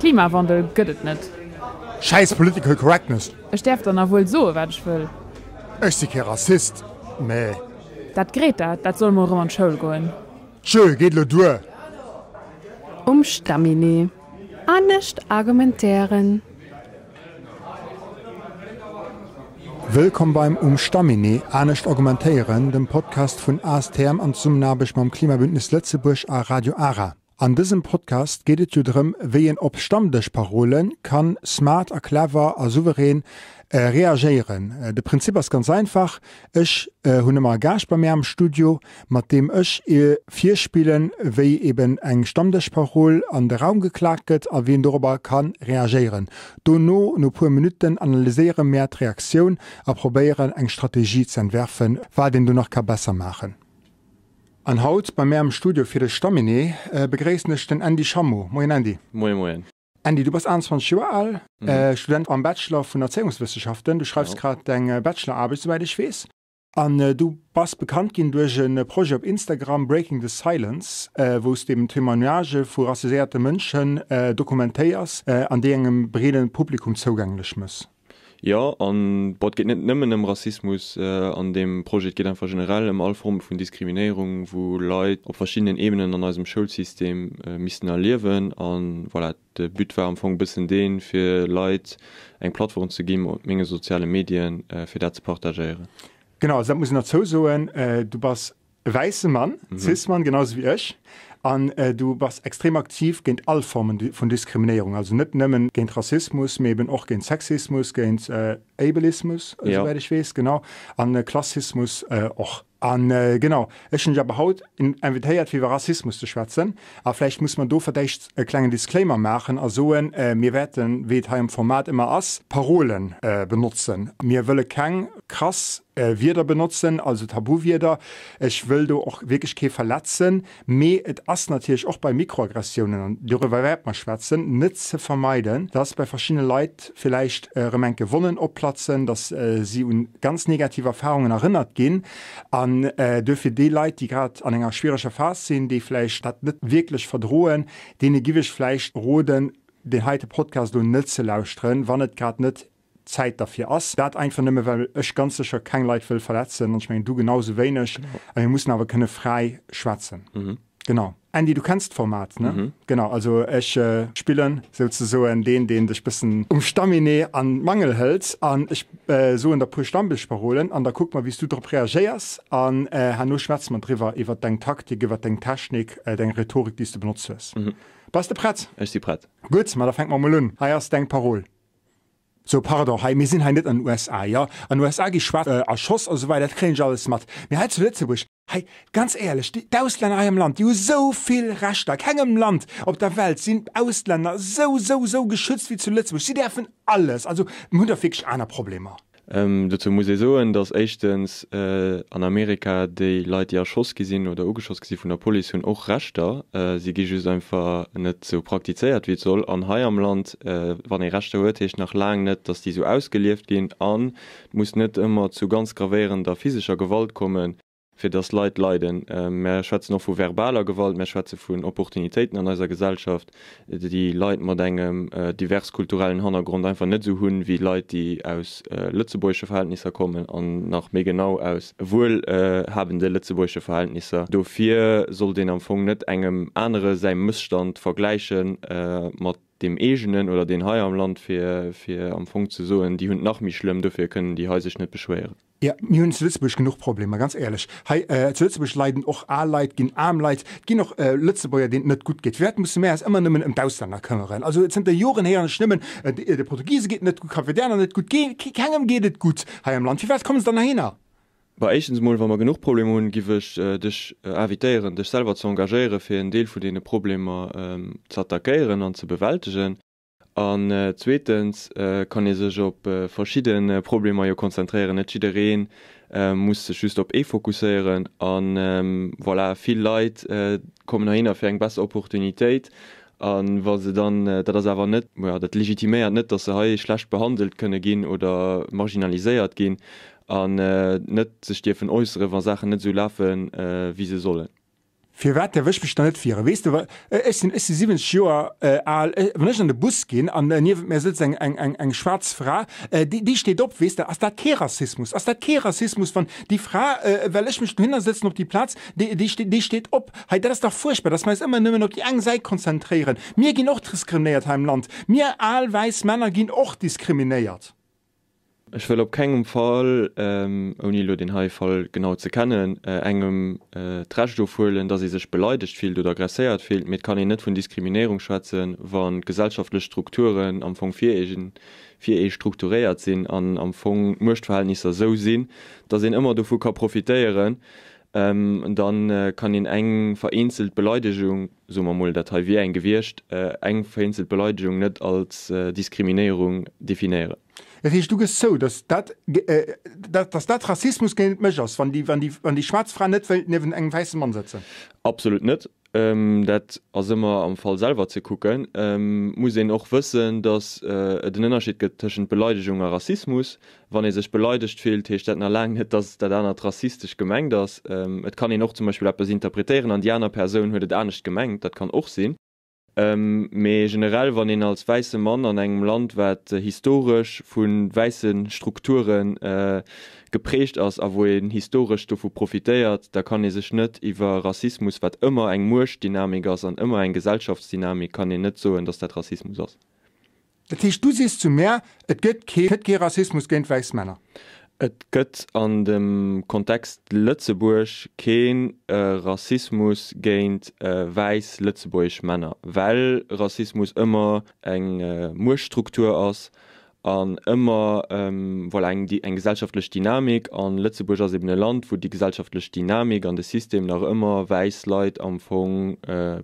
Klimawandel gëtt et net. Schäiss Political Correctness! Ech däerf dann nawuel soe wat ech wëll. Ech si kee Rassist, mä. Dat Greta, dat soll mol erëm an d'Schoul goen. Tjö, geet elo duer! Um Stamminee anescht argumentéieren. Wëllkomm beim Um Stamminee anescht argumentéieren, dem Podcast vun ASTM an Zesummenaarbecht mam Klimabündnis Lëtzebuerg a Radio Ara. An dësem Podcast geet et jo drëm, wéi een op Stammdëschparole kann smart a clever a souverän reagéieren. De Prinzip ass ganz einfach, Ech hunn ëmmer e Gaascht bei mär am Studio, mat deem ech virspillen, wéi eben eng Stammdëschparol an de Raum geklaakt gëtt a wien dorobber ka reagéieren. Dono, no puer Minutten, analyséiere mär d'Reaktioun a probéieren eng Strategie ze entwerfen, wat een do nach ka besser maachen. An haut bei mär am Studio fir de Stamminee begréissen ech den Andy Schammo. Moien Andy. Moie moien. Andy, du bass 21 Joer al, Student am Bachelor vun Erzéiungswëssenschaften. Du schreifs grad deng Bacheloraarbecht, souwäit ech weess. An du bass bekannt ginn duerch e Projet op Instagram, Breaking the Silence, wou s du eben Témoignagë vu rassiséierte Mënschen dokumentéiers an déi engem breede Publikum zougänglech mëss. Jo, an bon, et geet net nëmmen ëm Rassismus an deem Projet, et geet einfach generell ëm all Forme vun Diskriminéierung, wou Leit op verschiddenen Ebenen an eisem Schoulsystem missten erliewen. An voilà, de But war am Fong e bëssen deen, fir Leit eng Plattform ze ginn op menge soziale Medien, fir dat ze partagéieren. Genau, also dat muss een derzou soen, du bass E wäisse Mann, Cis-Mann, genau sou wéi ech, an du bass extrem aktiv géint all Formen vun Diskriminéierung, also net nëmmen géint Rassismus, mee eben och géint Sexismus, géint Ableismus, esouwäit ech weess, genau, an Klassismus och. An genau, ech hunn dech awer haut invitéiert, fir iwwer Rassismus ze schwätzen. A vläicht muss mer do verdéicht e klengen Disclaimer maachen a soen, mir wäerten, wéi et hei am Format ëmmer ass, Parolen benotzen. Mir wëlle keng krass Wierder benotzen, also Tabuwierder. Ech wëll do och wierklech kee verletzen, mee et ass natierlech och bei Mikroaggressiounen, an doriwwer wäerte mer schwätzen, net ze vermeiden, dass bei verschiddene Leit villäicht erëm enke Wonnen opplatzen, dass si un ganz negativ Erfahrungen erënnert ginn. An duerfir déi Leit, déi grad an enger schwiereger Phas sinn, déi vläicht dat net wierklech verdroen, deene giff ech vläicht roden, deen heite Podcast elo net ze lauschteren, wann et grad net Zäit derfir ass. Dat einfach nëmme well ech ganz sécher keng Leit wëll verletzen, an ech mengen du genau sou wéineg, a mir mussen awer kënne fräi schwätzen. Genau. Andy, du kenns d'Format, ne? Genau, also ech spillen souzesoen deen, deen dech bëssen um Stamminee an d'Mangel hëlt, an ech soen der puer Stammdëschparolen an da kucke mer, wéi s du drop reagéiers, an herno schwätze mer driwwer, iwwer deng Taktik, iwwer deng Technik, deng Rhetorik, déi s du benotzt hues. Bass de prett? Ech si prett. Gutt, ma da fänke mer mol un. Hei ass deng Parol. Sou, pardon, hei, mir sinn hei net an den USA, jo? An den USA gi Schwaarz erschoss a sou weider, dat kréien ech alles mat. Mee hei zu Lëtzebuerg, hei, ganz éierlech, déi, d'Auslänner hei am Land, déi hu sou vill Rechter. Kengem Land op der Welt sinn d'Auslänner sou, sou, sou geschützt wéi zu Lëtzebuerg. Si däerfen alles. Also, mir hunn dach wierklech aner Problemer. Dozou muss ee soen, datt éischtens an Amerika déi Leit, déi erschoss gi sinn oder ugeschoss gi si vun der Police, hunn och Rechter. Si gi just einfach net esou praktizéiert, wéi et soll. An hei am Land, wann ee Rechter huet, heescht nach laang net, datt déi esou ausgelieft ginn. An et muss net ëmmer zu ganz gravéierender physescher Gewalt kommen. fir dass Leit leiden. Mär schwätzen och vu verbaler Gewalt, mär schwätze vun Opportunitéiten an eiser Gesellschaft, déi Leit mat engem divers kulturellen Hannergrond einfach net esou hunn, wéi Leit, déi aus lëtzebuergesche Verhältnisser kommen an nach méi genau aus wuelhabende lëtzebuergesche Verhältnisser. Dofir sollt een am Fong net engem anere säi Mësstand vergläiche mat deem eegenen oder deen hei am Land, fir am Fong ze soen, déi hunn et nach méi schlëmm, dofir kënnen déi hei sech net beschwéieren. Jo, mir hunn zu Lëtzebuerg genuch Problemer, ganz éierlech. Hei zu Lëtzebuerg leiden och al Leit, ginn aarm Leit, et ginn och Lëtzebuerger, deenen et net gutt geet. Firwat musse mär eis ëmmer nëmmen ëm d'Auslänner këmmeren? Also zënter Joren héieren ech nëmmen, de Portugise geet et net gutt, Kapverdianer net gutt, kengem geet et gutt hei am Land. Firwat komme se dann heihinner? Bah, éischtens emol, wa mer genuch Problemer hunn, giff ech dech invitéieren, dech selwer ze engagéieren, fir en Deel vun deene Problemer ze attackéieren an ze bewältegen. An zweetens kann ee sech op verschidde Problemer jo konzentréieren. Net jidderee muss sech just op ee fokusséieren. A voilà, vill Leit kommen heihinner fir eng besser Opportunitéit. A wa se dann, dat ass awer net, jo, dat legitiméiert net, datt se hei schlecht behandelt kënne ginn oder marginaliséiert ginn an net sech dierfen äusseren, wa Saachen net esou lafen, wéi se sollen. Firwat däerf ech mech dann net wieren? Weess de, ech sinn, ech si 70 Joer al, wann ech an de Bus ginn an niewent mär sëtzt eng, eng, eng, eng schwaarz Fra, déi, déi steet op, weess de, ass dat kee Rassismus? Ass dat kee Rassismus, wann déi Fra, well ech mech dohinner sëtzen op déi Plaz, déi, déi steet, déi steet op? Hei, dat ass dach fuerchtbar, dass mer eis ëmmer nëmmen op déi eng Säit konzentréieren. Mir ginn och diskriminéiert hei am Land. Mir al wäiss Männer ginn och diskriminéiert. Ech wëll op kengem Fall, ouni elo deen hei Fall genau ze kennen, engem d'Recht ofhuelen, dass ee sech beleidegt fillt oder aggresséiert fillt, mee et kann een net vun Diskriminéierung schwätzen, wa gesellschaftlech Strukturen am Fong fir ee fir ee strukturéiert sinn an am Fong d'Muechtverhältnisser esou sinn, dass een ëmmer dovu ka profitéieren. Dann kann een eng vereenzelt Beleidegung, soe mer emol, dat hei wier eng gewiescht, eng vereenzelt Beleidegung net als Diskriminéierung definéieren. Dat heescht, du gëss zou, datt dat, datt dat Rassismus géint mech ass, wann déi, wann déi, wann déi schwaarz Fra net wéilt niewent engem wäisse Mann sëtzen? Absolut net. Dat ass ëmmer am Fall selwer ze kucken. Muss een och wëssen, datt et en Ënnerscheed gëtt tëschent Beleidegung a Rassismus. Wann ee sech beleidegt fillt, heescht dat nach laang net, datt dat anert rassistesch gemengt ass. Et kann een och zum Beispill eppes interpretéieren an déi aner Persoun huet et anescht gemengt. Dat kann och sinn. Mee generell, wann een als wäisse Mann an engem Land, wat historesch vu wäisse Strukture geprägt ass a wou een historesch dovu profitéiert, da kann ee sech net iwwer Rassismus, wat ëmmer eng Muechtdynamik ass an ëmmer eng Gesellschaftsdynamik, kann een net soen, datt dat Rassismus ass. Dat heescht, du sees zu mär, et gëtt kee, gëtt kee Rassismus géint wäiss Männer? Et gëtt an dem Kontext Lëtzebuerg kee Rassismus géint wäiss lëtzebuergesch Männer, well Rassismus ëmmer eng Muechtstruktur ass an ëmmer, voilà, eng, eng gesellschaftlech Dynamik. A Lëtzebuerg ass eben e Land, wou déi gesellschaftlech Dynamik an de System nach ëmmer wäiss Leit am Fong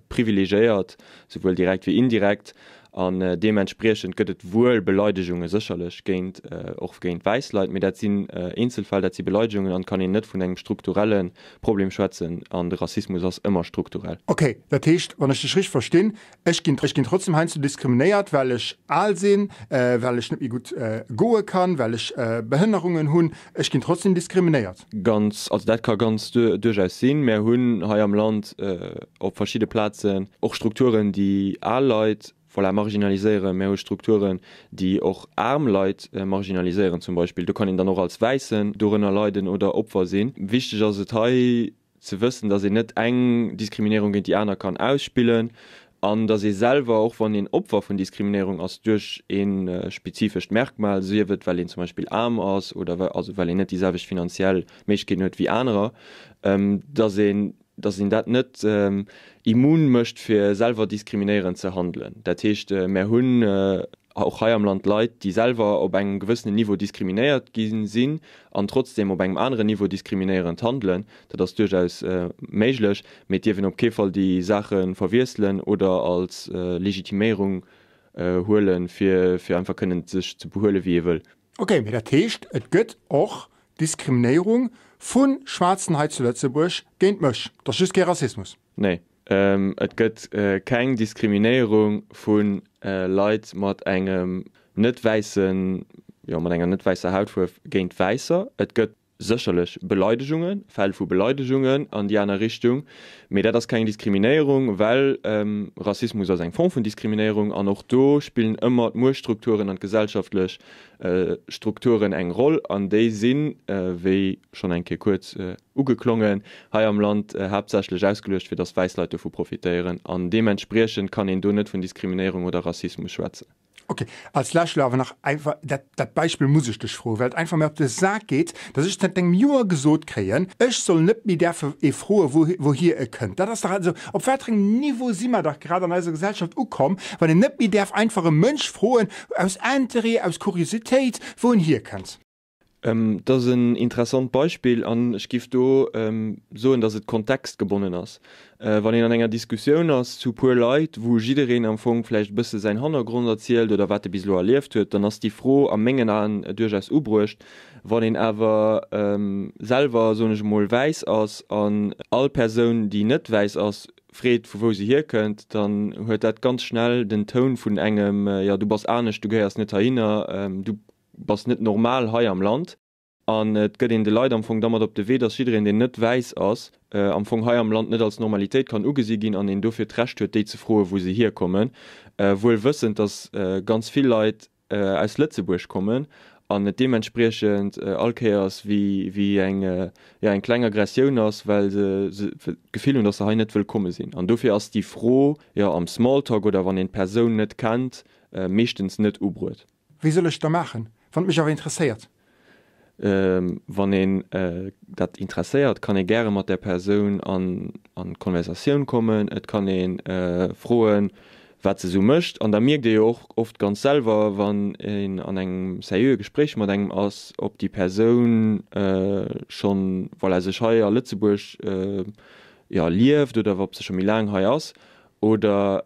privilegiéiert, souwuel direkt wéi indirekt. An deementspriechend gëtt et wuel Beleidegunge sécherlech géint, och géint wäiss Leit, mee dat sinn Eenzelfäll, dat si Beleidegungen an et kann een net vun engem strukturelle Problem schwätzen. An de Rassismus ass ëmmer strukturell. Ok, dat heescht, wann ech dech richteg verstinn, ech ginn, ech ginn trotzdem heiansdo diskriminéiert, well ech al sinn, well ech net méi gutt goe kann, well ech Behënnerungen hunn, ech ginn trotzdem diskriminéiert. Ganz, also dat ka ganz duerchaus sinn. Mär hunn hei am Land op verschidde Plazen och Strukturen, déi al Leit, voilà, marginaliséieren. Mär hu Strukturen, déi och aarm Leit marginaliséieren zum Beispill. Do kann een dann och als Wäissen dorënner leiden oder Opfer sinn. Wichteg ass et hei ze wëssen, dass een net eng Diskriminéierung géint déi aner kann ausspillen an dass ee selwer, och wann een Opfer vun Diskriminéierung ass duerch ee spezifescht Merkmal, sief et well een zum Beispill aarm ass oder also well een net déi selwecht finanziell Méiglechkeeten huet wéi anerer, dass een dass een dat net immun mécht fir selwer diskriminéierend ze handelen. Dat heescht, mär hunn och hei am Land Leit, déi selwer op engem gewëssenen Niveau diskriminéiert gi sinn an trotzdeem op engem aneren Niveau diskriminéierend handelen. Dat ass duerchaus méiglech, mee et dierf een op kee Fall déi Saache verwiesselen oder als Legitiméierung huelen, fir einfach kënnen sech ze behuelen, wéi ee wëll. Ok, mee dat heescht, et gëtt och Diskriminéierung vu Schwaarzen hei zu Lëtzebuerg géint mech? Dat ass just kee Rassismus? Nee, et gëtt keng Diskriminéierung vu Leit mat engem net wäissen, jo, mat enger net wäisser Hautfuerf géint Wäisser. Et gëtt sécherlech Beleidegungen, Fäll vu Beleidegungen an déi aner Richtung, mee dat ass keng Diskriminéierung, well Rassismus ass eng Form vun Diskriminéierung an och do spillen ëmmer d'Muechtstrukturen an d'gesellschaftlech Strukturen eng Roll an déi sinn, wéi schonn eng Kéier kuerz ugeklongen, hei am Land haaptsächlech ausgeluecht, fir datt wäiss Leit dovu profitéieren an deementspriechend kann een do net vun Diskriminéierung oder Rassismus schwätzen. Ok, als lescht elo awer nach einfach, dat, dat Beispill muss ech dech froen, well et einfach mir op de Sak geet, dass ech zënter engem Joer gesot kréien, ech soll net méi däerfe ee froen, wou, wouhier e kënnt. Dat ass dach, also op wat fir engem Niveau si mer dach grad an eiser Gesellschaft ukomm, wann een net méi däerf einfach e Mënsch froen, aus Interêt, aus Kuriositéit, wou en hierkënnt? Dat ass en interessant Beispill an ech géif do soen, datt et kontextgebonnen ass. Wann een an enger Diskussioun ass zu puer Leit, wou jiddereen am Fong vläicht e bësse säin Hannergrond erzielt oder wat e bis elo erlieft huet, dann ass déi Fro a mengen Aen duerchaus ubruecht. Wann een awer selwer, soen ech emol, wäiss ass an all Persoun, déi net wäiss ass, freet, vu wou se hierkënnt, dann huet dat ganz schnell den Toun vun engem, jo, du bass anescht, du gehéiers net heihinner, du bass net normal hei am Land. An et gëtt een de Leit am Fong da mat op de Wee, dass jiddereen, deen net wäiss ass, am Fong hei am Land net als Normalitéit kann ugesi ginn an een dofir d'Recht huet, déi ze froen, wou se hierkommen, wuel wëssend, dass ganz vill Leit aus Lëtzebuerg kommen an et deementspriechend all Kéiers wéi wéi eng, jo, eng kleng Aggressioun ass, well se d'Gefill hunn, dass se hei net wëllkomme sinn. An dofir ass déi Fro, jo, am Smalltalk oder wann een d'Persoun net kennt, meeschtens net ubruet. Wéi soll ech da maachen, wann et mech awer interesséiert? Wann een dat interesséiert, kann ee gäre mat där Persoun an d'Konversatioun kommen. Et kann ee froen, wat se esou mécht. An da mierkt ee jo och oft ganz selwer, wann een an engem seriöe Gespréich mat engem ass, ob déi Persoun schonn, voilà, sech hei a Lëtzebuerg, jo, lieft oder ob se scho méi laang hei ass. Oder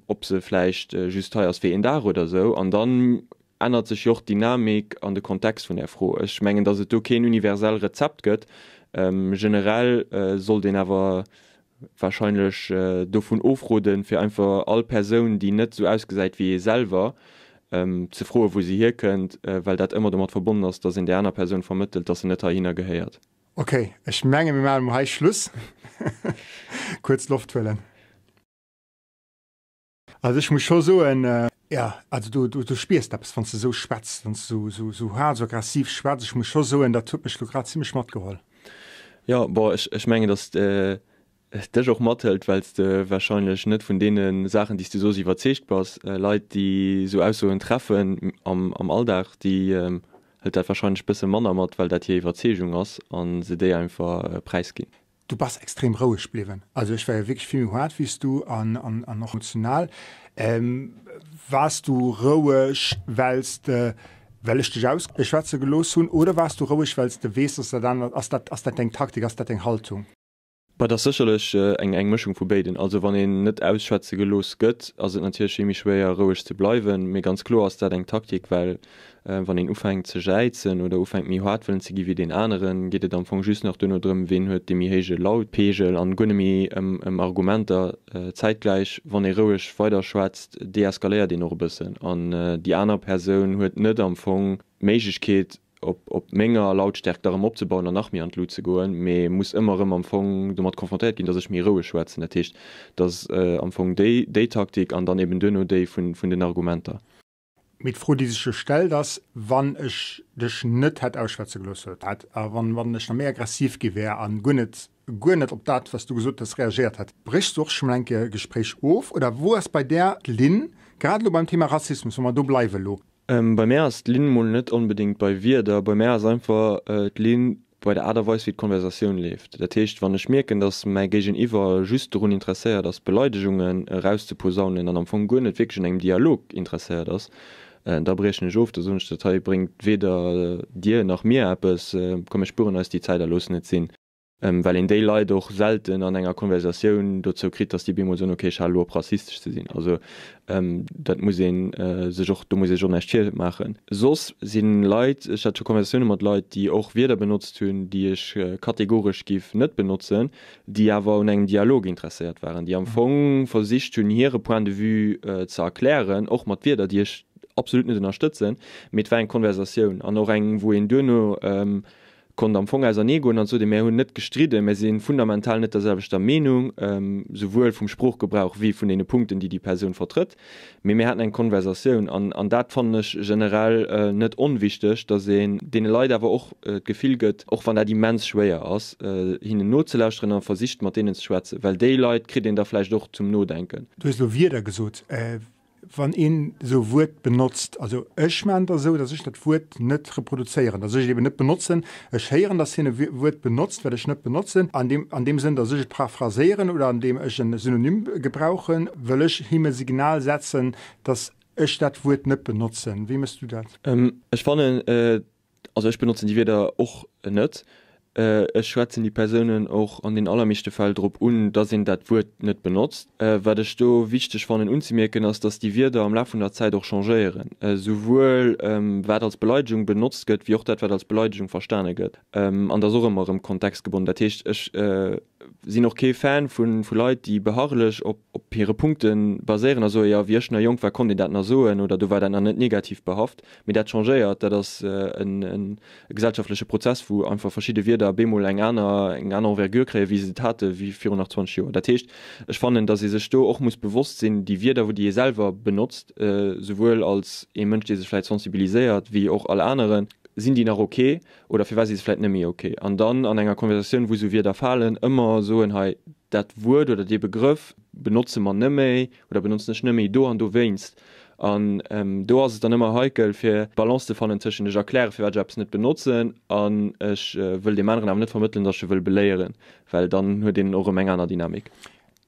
ob se vläicht just hei ass fir een Dag oder esou. An dann ännert sech jo och d'Dynamik an de Kontext vun där Fro. Ech mengen, datt et do keen universell Rezept gëtt. Generell sollt een awer warscheinlech dovun ofroden, fir einfach all Persoun, déi net esou ausgesäit wéi ee selwer, ze froen, wou se hierkënnt, well dat ëmmer domat verbonnen ass, datt een där aner Persoun vermëttelt, datt se net heihinner gehéiert. Ok, ech menge mir maachen emol hei Schluss. Kuerz Loft huelen. Also ech muss scho soen, jo, also du, du, du spiers eppes, wann s de esou schwätz, wann s de esou, esou, esou haart, esou aggressiv schwätz. Ech muss scho soen, dat huet mech elo grad zimlech matgeholl. Jo, bon, ech, ech mengen, datt dech och mathëlt, well s de warscheinlech net vun deene Saachen, déi s de soos, iwwerzeegt bass. Leit, déi esou Aussoen treffen am, am Alldag, déi hëlt dat warscheinlech bësse manner mat, well dat hir Iwwerzeegung ass a se déi einfach präisginn. Du bass extrem roueg bliwwen. Also ech war jo wierklech vill méi haart wéi s du an, an, an och emotional. Waars du roueg, well s de, well ech dech ausschwätze gelooss hunn oder waars du roueg, well s de weess, dass dat anert, ass dat, ass dat deng Taktik, ass dat deng Haltung? Bah, et ass sécherlech eng eng Mëschung vu béiden. Also wann een net ausschwätze gelooss gëtt, ass et natierlech vill méi schwéier roueg ze bleiwen. Mee ganz kloer ass dat eng Taktik, well wann een ufänkt ze jäizen oder ufänkt méi haart wëllen ze gi wéi deen aneren, geet et am Fong just nach duerno drëm, ween huet dee méi héije Lautpegel an guer net méi ëm Argumenter. Zäitgläich, wann ee roueg weider schwätzt, deeskaléiert een och e bëssen an déi aner Persoun huet net am Fong d'Méiglechkeet, op op menger Lautstärkt da rëm opzebauen an nach méi an d'Lut ze goen, mee muss ëmmer rëm am Fong domat konfrontéiert ginn, dass ech méi roueg schwätzen. Dat heescht, dass am Fong déi déi Taktik an dann eben duerno déi vun vun den Argumenter. Mee d'Fro, déi sech jo stellt, ass, Wann ech dech net hätt ausschwätze gelooss hätt a wann wann ech nach méi aggressiv gi wär a guer net guer net op dat, wat s du gesot hues, reagéiert hätt, bréchs du och scho mol eng Kéier e Gespréich of? Oder wou ass bei där d'Linn, grad elo beim Thema Rassismus, wa mer do bleiwe elo? Bei mär ass d'Linn mol net onbedéngt bei Wierder, bei mär ass einfach d'Linn bei der Aart a Weis wéi d'Konversatioun leeft. Dat heescht, wann ech mierken, datt mäi Géigeniwwer just dorun interesséiert ass Beleidegungen erauszeposaunen an am Fong guer net wierklech un engem Dialog interesséiert ass, da briechen ech of. Da soen ech, dat hei bréngt weder dir nach mir eppes, komm mir spueren eis déi Zäit a loossen et sinn. Well een déi Leit och selten an enger Konversatioun dozou kritt, datt déi bemol soen, okay, ech hale elo op rassistesch ze sinn. Also dat muss ee sech och, do muss ee sech och näischt virmaachen. Soss si Leit, ech hat scho Konversatioune mat Leit, déi och Wierder benotzt hunn, déi ech kategoresch giff net benotzen, déi awer un engem Dialog interesséiert waren, déi am Fong versicht hunn, hire Point de vue ze erklären, och mat Wierder, déi ech absolut net ënnerstëtzen, mee et war eng Konversatioun an och eng, wou een duerno konnt am Fong ausernee goen an sot, Mär hunn net gestridden, mär si fundamental net der selwechter Meenung, souwuel vum Sproochgebrauch wéi vun deene Punkten, déi déi Persoun vertrëtt, mee mir haten eng Konversatioun. An, an dat fannen ech generell net onwichteg, datt een deene Leit awer och d'Gefill gëtt, och wann dat immens schwéier ass, hinnen nozelauschteren a versicht mat deenen ze schwätzen, well déi Leit kritt een da vläicht och zum Nodenken. Du hues elo Wierder gesot. Wann een esou e Wuert benotzt, also ech maachen et esou, datt ech dat Wuert net reproduzéieren, datt ech et eben net benotzen. Ech héieren, datt hien e Wuert benotzt, wat ech net benotzen, an deem, an deem Sënn, datt ech et paraphraséieren oder an deem ech e Synonym gebrauchen, wëll ech him e Signal setzen, datt ech dat Wuert net benotzen. Wéi méchs du dat? Ech fannen, Also ech benotzen déi Wierder och net. Ech schwätzen déi Persounen och an den allermeeschte Fäll drop un, dass een dat Wuert net benotzt. Wat ech do wichteg fannen unzemierken, ass, dass déi Wierder am Laf vun der Zäit och changéieren, souwuel wat als Beleidegung benotzt gëtt, wéi och dat, wat als Beleidegung verstane gëtt. An dat ass och ëmmer erëm kontextgebonnen. Dat heescht, ech. sinn och kee Fan vu vu Leit, déi beharrlech op op hire Punkte baséieren a soen, jo wéi ech nach jonk war, konnt een dat nach soen oder do war dat nach net negativ behaft. Mee dat changéiert, dat ass en en gesellschaftleche Prozess, wou einfach verschidde Wierder bemol eng aner eng aner Envergure kréien, wéi se et hate wéi virun nach 20 Joer. Dat heescht, ech fannen, datt ee sech do och muss bewosst sinn, déi Wierder, wou déi ee selwer benotzt, souwuel als ee Mënsch, dee sech vläicht sensibiliséiert, wéi och all aneren, sinn déi nach ok oder firwat si se vläicht net méi ok? An dann an enger Konversatioun, wou esou Wierder falen, ëmmer soen, hei dat Wuert oder dee Begrëff benotze mer net méi oder benotzen ech net méi do an dowéinst. An do ass et dann ëmmer heikel, fir d'Balance ze fannen tëschent ech erkläre firwat ech eppes net benotzen an ech wëll deem aneren awer net vermëttelen, datt ech e wëll beléieren, well dann huet een och erëm eng aner Dynamik.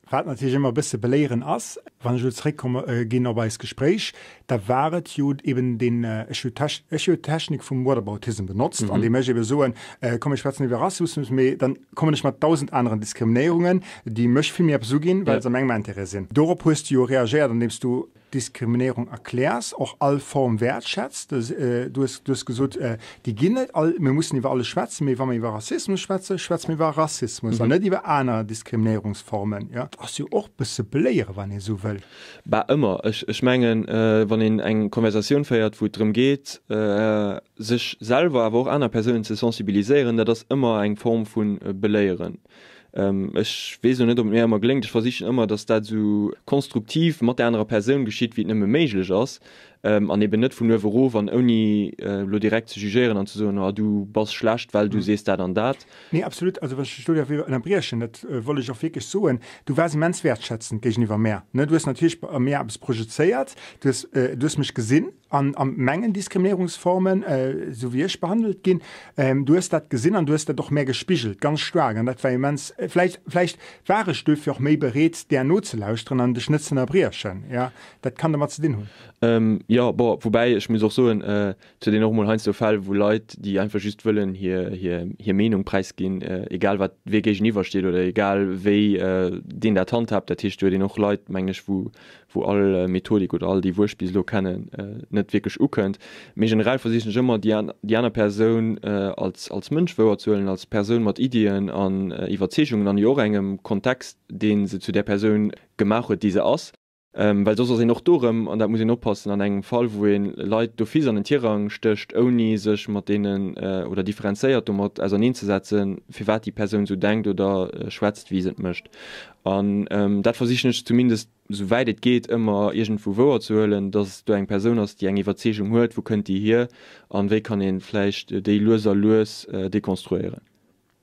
Wat natierlech ëmmer e bësse beléieren ass, wann ech elo zeréckkomme ginn op eist Gespréich, da war et jo eben deen, ech hu d'Tech, ech hu d'Technik vum Whataboutism benotzt, an deem ech ebe soen, komm mir schwätzen iwwer Rassismus, mee dann kommen ech mat 1.000 aneren Diskriminéierungen, déi mech vill méi eppes uginn, well se a mengem Intérêt sinn. Dorop hues du jo reagéiert, andeems du Diskriminéierung erkläers, och all Form wäertschätz. Du hues, du hues gesot, déi ginn net all, mir mussen iwwer alles schwätzen, mee wa mer iwwer Rassismus schwätzen, schwätze mir iwwer Rassismus an net iwwer aner Diskriminéierungsformen. Jo, dat ass jo och e bësse beléieren, wann ee esou wëll. Bah, ëmmer. Ech, ech mengen, wann een eng Konversatioun féiert, wou et drëm geet, sech selwer, awer och aner Persounen ze sensibiliséieren, dat ass ëmmer eng Form vu beléieren. Ech weess elo net, ob et mir ëmmer geléngt. Ech versichen ëmmer, datt dat esou konstruktiv mat där anerer Persoun geschitt, wéi et nëmme méiglech ass, an eben net vun uewe erof an ouni elo direkt ze jugéieren an ze soen, oh du bass schlecht, well du sees dat an dat. Nee, absolut. Also wann ech dech do däerf ënnerbriechen, dat wollt ech och wierklech soen, du waars immens wäertschätzend géigeniwwer mär. Du hues natierlech a mir eppes projezéiert, du hues, du hues mech gesinn an a mengen Diskriminéierungsformen, esou wéi ech behandelt ginn. Du hues dat gesinn an du hues dat och mär gespigelt, ganz staark. An dat war immens, vläicht, vläicht war ech duerfir och méi bereet, där nozelauschteren an dech net ze ënnerbriechen. Jo, dat kann domat ze dinn hunn. Jo, bon, woubäi ech muss och soen, et huet een och emol heiansdo Fäll, wou Leit, déi einfach just wëllen hir, hir, hir Meenung präisginn, egal wat wee géigeniwwer steet oder egal wéi deen dat handhaabt. Dat heescht, do huet een och Leit, mengen ech, wou, wou all Methodik oder all déi Wurscht bis elo kennen, net wierklech ukënnt. Mee generell versichen ech ëmmer, déi aner Persoun als, als Mënsch wouerzehuelen, als Persoun mat Iddien an Iwwerzeegungen an jo och engem Kontext, dee se zu där Persoun gemaach huet, déi se ass. Well soss ass een och do erëm, an dat muss een oppassen, an engem Fall, wou ee Leit d'office an den Tirang stécht, ouni sech mat deenen oder differenzéiert domat auserneenzesetzen, firwat déi Persoun esou denkt oder schwätzt, wéi se et mécht. An dat versichen ech zumindest, esou wäit et geet, ëmmer iergendwou wouer ze huelen, dass do eng Persoun ass, déi eng Iwwerzeegung huet, wou kënnt déi hier an wéi kann ee vläicht déi lues a lues dekonstruéieren.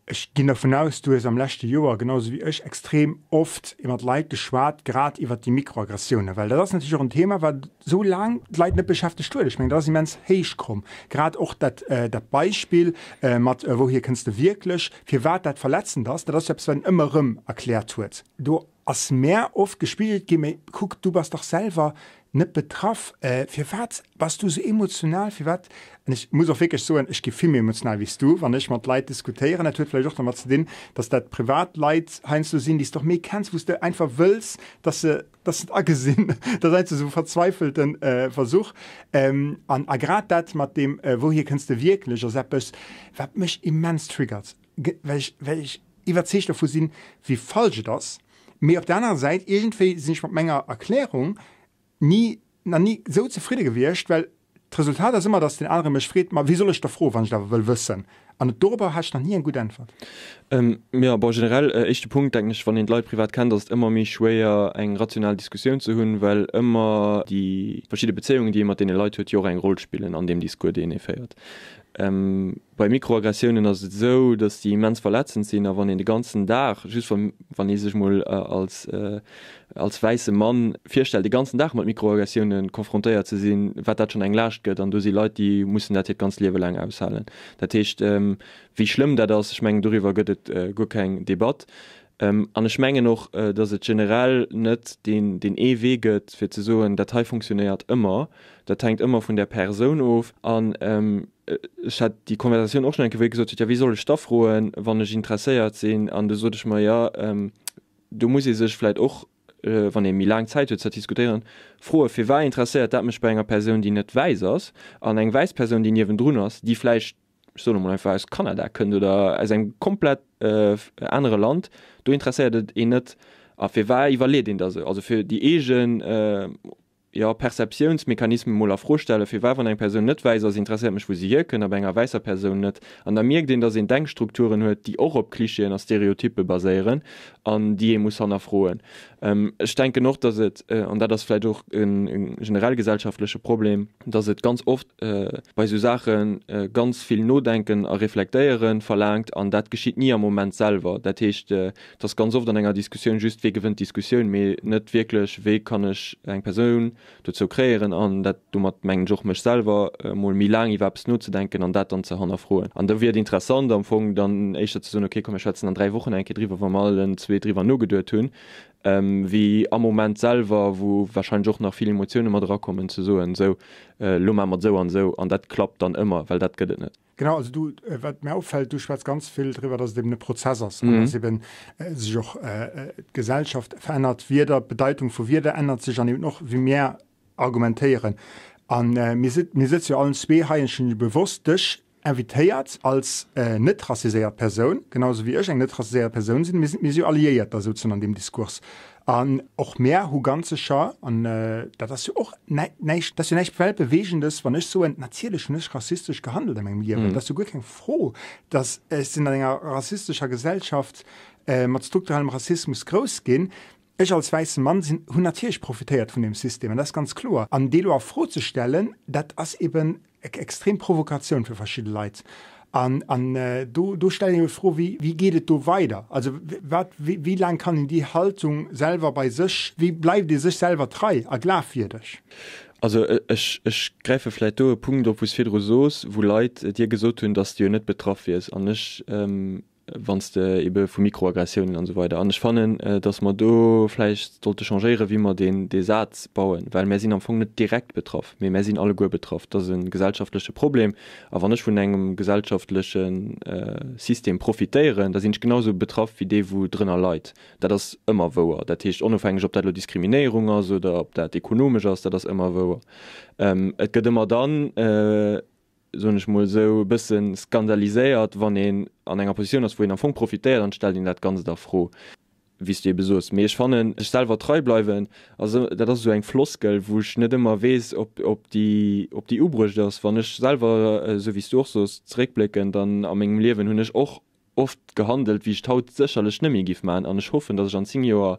Ech ginn dervun aus, du hues am leschte Joer, genau esou wéi ech, extrem oft mat Leit geschwat, grad iwwert déi Mikroaggressiounen, well dat ass natierlech och en Thema, wat esou laang d'Leit net beschäftegt huet. Ech mengen, dat ass immens héich komm, grad och dat, dat Beispill mat Wouhier kënns de wierklech? Firwat dat verletzend ass, dat ass jo eppes, wat een ëmmer erëm erkläert huet. Do ass mär oft gespigelt ginn, Mee kuck, du bass dach selwer net betraff, firwat bass du esou emotional, firwat? An ech muss och wierklech soen, ech gi vill méi emotional wéi s du, wann ech mat Leit diskutéieren. Dat huet vläicht och domat ze dinn, dass dat privat Leit heiansdo sinn, déi s de och méi kenns, wou s de einfach wëlls, dass se dass se et agesinn. Dat ass einfach esou e verzweifelte Versuch. An a grad dat mat deem Wouhier kënns de wierklech ass eppes, wat mech immens triggert. Well ech, well ech iwwerzeegt dovu sinn, wéi falsch et ass. Mee op der anerer Säit, iergendwéi sinn ech mat menger Erklärung ni, nach ni esou zefridde gewiescht, well d'Resultat ass ëmmer, datt deen anere mech freet, Ma wéi soll ech da froen, wann ech et awer wëll wëssen? An dorobber hat ech nach ni eng gutt Äntwert. Jo, bon, generell, éischte Punkt, denken ech, wann een d'Leit privat kennt, ass et ëmmer méi schwéier, eng rational Diskussioun ze hunn, well ëmmer déi verschidde Bezéiungen, déi ee mat deene Leit huet, jo och eng Roll spillen an deem Discours, deen ee féiert. Bei Mikroaggressiounen ass et esou, datt déi immens verletzend sinn a wann een de ganzen Dag, just wann wann ee sech mol als als wäisse Mann virstellt, de ganzen Dag mat Mikroaggressioune konfrontéiert ze sinn, wat dat schonn eng Laascht gëtt. An do si Leit, déi mussen dat hiert ganzt Liewe laang aushalen. Dat heescht, wéi schlëmm dat ass, ech mengen, doriwwer gëtt et guer keng Debatt. An ech mengen och, datt et generell net deen deen ee Wee gëtt, fir ze soen, dat hei fonctionnéiert ëmmer. Dat hänkt ëmmer vun der Persoun of. An ech hat déi Konversatioun och schonn eng Kéier, wou ee gesot huet, jo wéi soll ech da froen, wann ech interesséiert sinn? An du sot ech mer, jo do muss ee sech vläicht och, wann ee méi laang Zäit huet ze diskutéieren, froen, firwat interesséiert dat mech bei enger Persoun, déi net wäiss ass, an eng wäiss Persoun, déi niewendrun ass, déi vläicht, ech soen emol einfach, aus Kanada kënnt oder aus engem komplett. anere Land, do interesséiert et een net. A firwat iwwerleet een da sou? Also fir déi eegen, jo, Perceptiounsmechanisme mol a Fro stellen, firwat wann eng Persoun net wäiss ass, interesséiert mech wou se hierkënnt a bei enger wäisser Persoun net. An da mierkt een, datt een Denkstrukturen huet, déi och op Klischeeën a Stereotyppe baséieren an déi ee muss hannerfroen. Ech denken och, datt et, an dat ass vläicht och e generell gesellschaftleche Problem, datt et ganz oft bei esou Saache ganz vill Nodenken a Reflektéiere verlaangt an dat geschitt ni am Moment selwer. Dat heescht, Et ass ganz oft an enger Diskussioun just, wee gewënnt d'Diskussioun, mee net wierklech, wéi kann ech eng Persoun dozou kréieren, an dat, domat mengen ech och mech selwer, emol méi laang iwwer eppes nozedenken an dat dann ze hannerfroen. An do wier et interessant am Fong dann éischter ze soen, okay, komm mir schwätzen an 3 Wochen eng Kéier driwwer, wa mer allen zwee driwwer nogeduet hunn, wéi am Moment selwer, wou warscheinlech och nach vill Emotioune mat erakommen, ze soen, sou, elo maache mer et esou an esou an dat klappt dann ëmmer, well dat gëtt et net. Genau, also du, wat mir opfällt, du schwätz ganz vill driwwer, dass et eben e Prozess ass an dass eben sech och d'Gesellschaft verännert, Wierder, d'Bedeitung vu Wierder ännert sech an eben och wéi mär argumentéieren. An mir mir sëtze jo allen zwee hei, ech hunn bewosst dech invitéiert als net rassiséiert Persoun, genau esou wéi ech eng net rassiséiert Persoun sinn. Mir sinn, mir si jo Alliéiert da souzesoen an deem Diskurs. An och mär hu ganz sécher, an dat ass jo och näischt, dat ass jo näischt Weltbewegendes, wann ech soen, natierlech hunn ech rassistesch gehandelt a mengem Liewen. Dat ass jo guer keng Fro, dass ech sinn an enger rassistescher Gesellschaft mat strukturellem Rassismus grouss ginn. Ech als wäisse Mann sinn, hunn natierlech profitéiert vun deem System, an dat ass ganz kloer. An dee lo a Fro ze stellen, dat ass eben Eng extrem Provokatioun fir verschidde Leit. An, an do, do stellen ech mir d'Fro, wéi, wéi geet et do weider? Also wat, wéi, wéi laang kann een déi Haltung selwer bei sech, wéi bleift ee sech selwer trei a glafwierdeg? Also ech, ech gräife vläicht do e Punkt op, wou s virdru soos, wou Leit dir gesot hunn, datt s de jo net betraff wiers. An ech, wann s de ebe vu Mikroaggressiounen an esou weider. An ech fannen, datt mer do vläicht sollte changéieren, wéi mer deen, dee Saz bauen, well mär sinn am Fong net direkt betraff, mee mär sinn alleguer betraff. Dat ass e gesellschaftleche Problem. A wann ech vun engem gesellschaftleche System profitéieren, da sinn ech genau esou betraff wéi dee wou drënner leit. Dat ass ëmmer wouer. Dat heescht, onofhängeg ob dat elo Diskriminéierung ass oder ob dat ekonomesch ass, dat ass ëmmer wouer. Et gëtt ëmmer dann, soen ech mol esou, e bësse skandaliséiert, wann een an enger Positioun ass, wou een am Fong profitéiert an et stellt een dat Ganzt a Fro, wéi s du ebe soos. Mee ech fannen, sech selwer trei bleiwen, ass, dat ass esou eng Floskel, wou ech net ëmmer weess, ob, ob déi, ob déi ubruecht ass. Wann ech selwer, esou wéi s du och soos, zeréckblécken, dann a mengem Liewen hunn ech och oft gehandelt, wéi ech et haut sécherlech net méi giff maachen an ech hoffen, datt ech an 10 Joer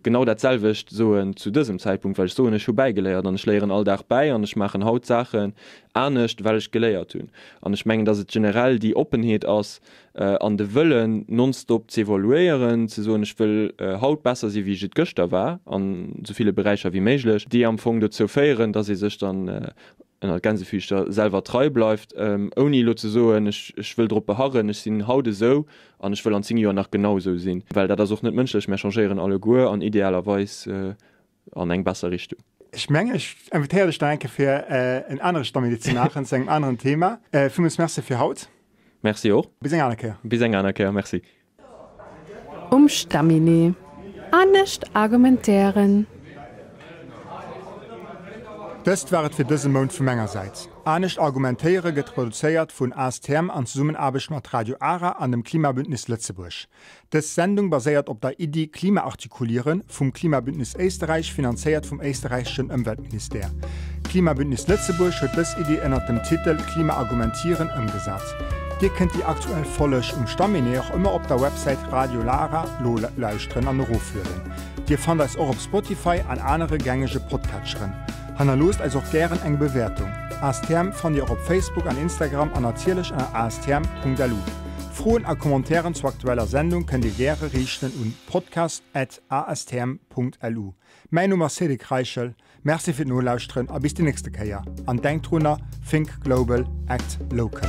genau dat selwecht soen zu dësem Zäitpunkt, well ech soen, ech hu bäigeléiert an ech léieren all Dag bäi an ech maachen haut Saachen anescht, well ech geléiert hunn. An ech mengen, datt et generell déi Oppenheet ass an de Wëllen, nonstop z'evoluéieren, ze soen, ech wëll haut besser si wéi ech et gëschter war, an esou ville Beräicher wéi méiglech, déi am Fong dozou féieren, datt ee sech dann ënner Gänsefüßcher, selwer trei bleift, ouni elo ze soen, ech, ech wëll drop beharren, ech sinn haut esou an ech wëll an 10 Joer nach genau esou sinn, well dat ass och net mënschlech. Mär changéieren alleguer an idealerweis an eng besser Richtung. Ech mengen, ech invitéiere dech nach eng Kéier fir en anere Stamminet ze maachen zu engem aneren Thema. Villmools Merci fir haut. Merci och. Bis eng aner Kéier. Bis eng aner Kéier, merci. Um Stamminet. Anescht argumentéieren. Dëst war et fir dëse Mount vu menger Säit. Anescht argumentéiere gëtt produzéiert vun ASTM an Zesummenaarbecht mat Radio Ara an dem Klimabündnis Lëtzebuerg. Dës Sendung baséiert op der Iddi Klima artikulieren vum Klimabündnis Éisterräich, finanzéiert vum éisterräicheschen Ëmweltministère. Klimabündnis Lëtzebuerg huet dës Iddi ënnert dem Titel Klima argumentieren ëmgesat. Dir kënnt déi aktuell Folleg um Stamminet och ëmmer op der Websäit Radio Lara nolauschteren an eroflueden. Dir fannt eis och op Spotify an anere gängege Podcatcheren. Hannerloosst eis och gären eng Bewäertung. ASTM fannt Dir och op Facebook an Instagram an natierlech ënner astm.lu. Froen a Commentairen zur aktueller Sendung kënnt Dir gäre riichten un podcast at astm.lu. Mäin Numm ass Cédric Reichel. Merci fir d'Nolauschteren a bis déi nächste Kéier. An denkt drunner, Think global, act local.